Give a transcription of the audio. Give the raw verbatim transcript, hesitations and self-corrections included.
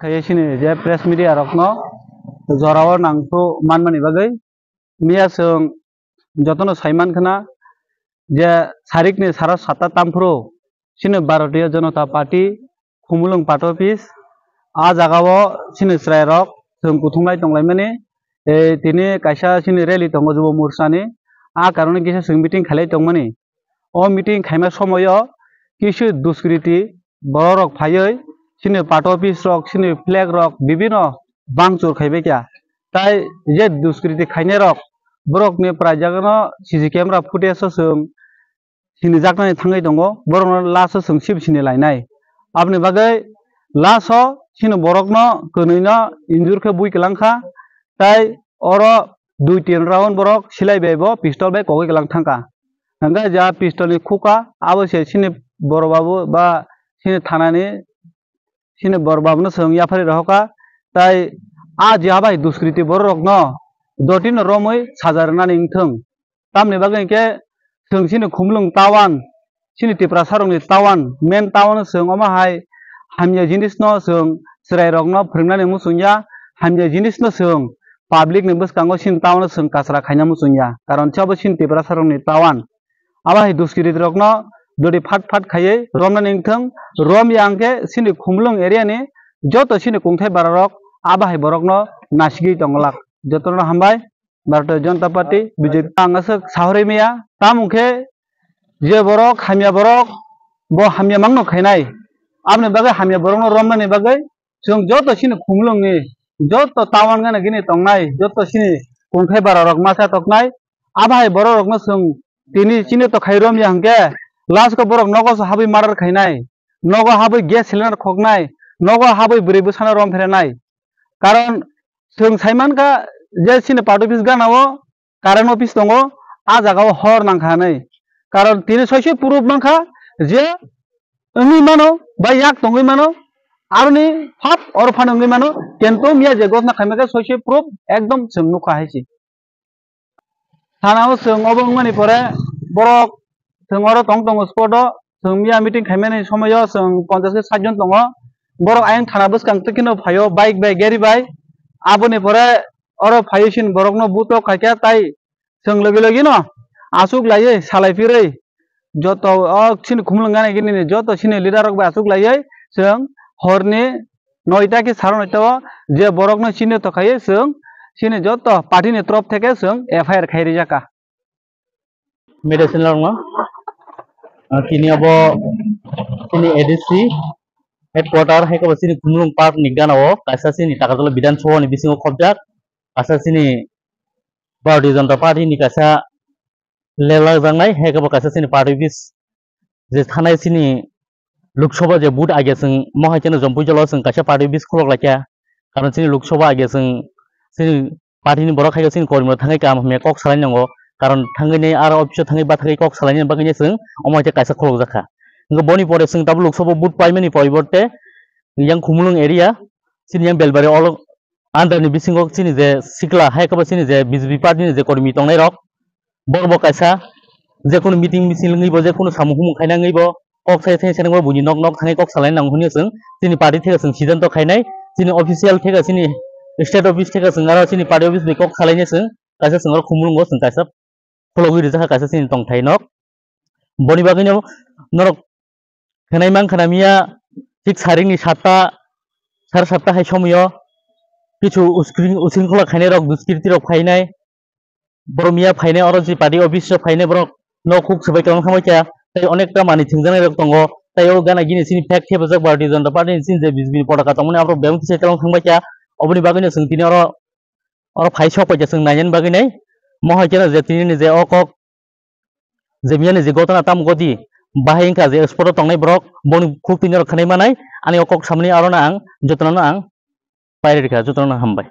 Khaye sini je press media rokno jorao nangkhu manmani bagwi miya chwng jotono saiman khna je sarikni sara sata tamphuru sini Bharatiya Janata Party Khumulwng party office, a jagao sini chwrairok chwng kuthumlai tonglaimani, tei tini kaisa sini rally tongo Jubo Morchani, a karonwi kisa chwng meeting khailai tongmani. O meeting khaima somoio kisu duskriti bororok phaiwi sini party office rok, sini flag rok bibino bangchur khaibaikha. Tai je duskriti khainairok borokni pwraijagano C C camera footage o chwng sinijaknani thangwi tongo, borokno last o chwng sip sini lainai. Aboni bagwi last o chini borokno kwnwino injure khe bui kwlangkha, tai oro dui tin round borok silai bai bo pistol bai kogwi kwlang thangkha. Hwnkhe ja pistol ni khuka abo se chini boro babu ba chini thanani chini boro babuno chwng yaphari rohorkha, tai a je abai duskriti bororokno dotino romwi saja rwnani wngthwng. Tamni bagwi hinkhe chwng chini Khumulwng town, chini Tiprasarokni town, main town chwng omo hai hamya jinisno chwng chwrairokno phwrwngnani muchungya, hamya jinisno chwng publicni bwskango chini town chwng kasra khaina muchungya, karon chabo chini Tiprasarokni town. Abo hai duskriti rokno dori phat phat khaiwi romnani wngthwng, romya hwnkhe chini Khumulwng area ni joto chini kungthai bararok abo hai borokno nasigwi tongwlak. Jotono hambai. Bharatiya Janata Party, B J P, ang aswk sahorwi maya, tamo khe je borok hamya borok, bo hamya mangno khainai, aboni bagwi hamya borokno romnani bagwi chwng joto chini Khumulwngni, joto town gana gini tongnai, joto chini kungthai bararok masa toknai, abo hai bororokno chwng tini chini to khai romya hwnkhe, last o borok nogo se habwi murder khainai, nogo habwi gas cylinder khoknai, nogo habwi bwrwi bwsano rom pherenai. Karon chwng sai mankha je chini party office gana o current office tongo, a jaga o hor nangkha hinwi. Karon tini soise proof mankha je wngwi mano, ba yak tongwi mano, aroni phap oro phano wngwi mano, kintu miya je gotna khaima khe soise proof ekdom chwng nukha hai se. Thana o chwng obo wngmani pore borok chwng oro tong tongo spot o, chwng miya meeting khaimani somoio chwng ponchash khe sait jon tongo. Borok ayang thana bwskang twi kheno phaio bike bai gari bai. Aboni pore oro phaiwi chini borokno buto khaikha tai chwng logi logi no achuk laiwi salai phirwi joto o chini Khumulwng gana gini ni joto chini leader rok bai achuk laiwi chwng horni noita khe saro noita o je borokno chini to khaiwi chwng chini joto party ni torof theke chwng F I R khai rijaka. Medicine langma. Ah, tini abo chini A D C headquarter hai khe bo chini Khumulwng park ni gana o kaisa chini Takarjala Bidhan Sabha ni bisingo khobjak kaisa chini Bharatiya Janata Party ni kaisa lelak jaknai, hai khe bo kaisa chini party office je thanai chini Lok Sabha je vote age chwng mo hai kheno Jampui jala o chwng kaisa party office khulok lai kha, karon chini Lok Sabha age chwng chini party ni borok hai khe chini kormi rok thangwi kaham hamya kok salai nango, karon thangwi nai aro office o thangwi bathagwi kok salai nani bagwi chwng omo hai khe kaisa khulok jak kha. Hwnkhe boni pore chwng tabuk Lok Sabha vote paimani poriborte yang Khumulwng area chini yang Belbari olo under ni bisingo chini je sikla hai khe bo chini je B J P party ni je kormi tongnai rok, borok bo kaisa je kunu meeting misil wngwi bo, je kunu samung humung khaina wngwi bo, kok sai sai sai buini nok nok thangwi kok salaina nango hwnwi chwng chini party theka chwng siddhanto khainai, chini official theka chini state office theka chwng aro chini party office bai kok salainai chwng kaisa chwng oro khumulwngo chwng kaisa khulogwi rijak kha kaisa chini tongthai nok. Boni bagwino norok khwnai mankha na miya thik saringni satta, sare satta hai somoyo kichu uskring-, ushringkholo khainai rok, duskirti rok phainai, borok miya phainai, oro je party office o phainai borok nok huk swbai tongna thangbai kha, tei onekta manwi thwngjaknai rok tongo, tei o gana gini chini flag thepajak Bharatiya Janata Party ni chini je B J P ni potaka tongmani aborok bebak kisa tongna thangbai kha, oboni bagwino chwng tini oro, oro phai sok pai kha chwng nainani bagwi nai, mohai kheno je tini ni je o kok je miyani je gotona tamo godi bahai wngkha je spot o tongnai borok boni khuk twi norok khwnai manai, ani o kok samani aro no ang jotono no ang pairikha, jotono no hambai.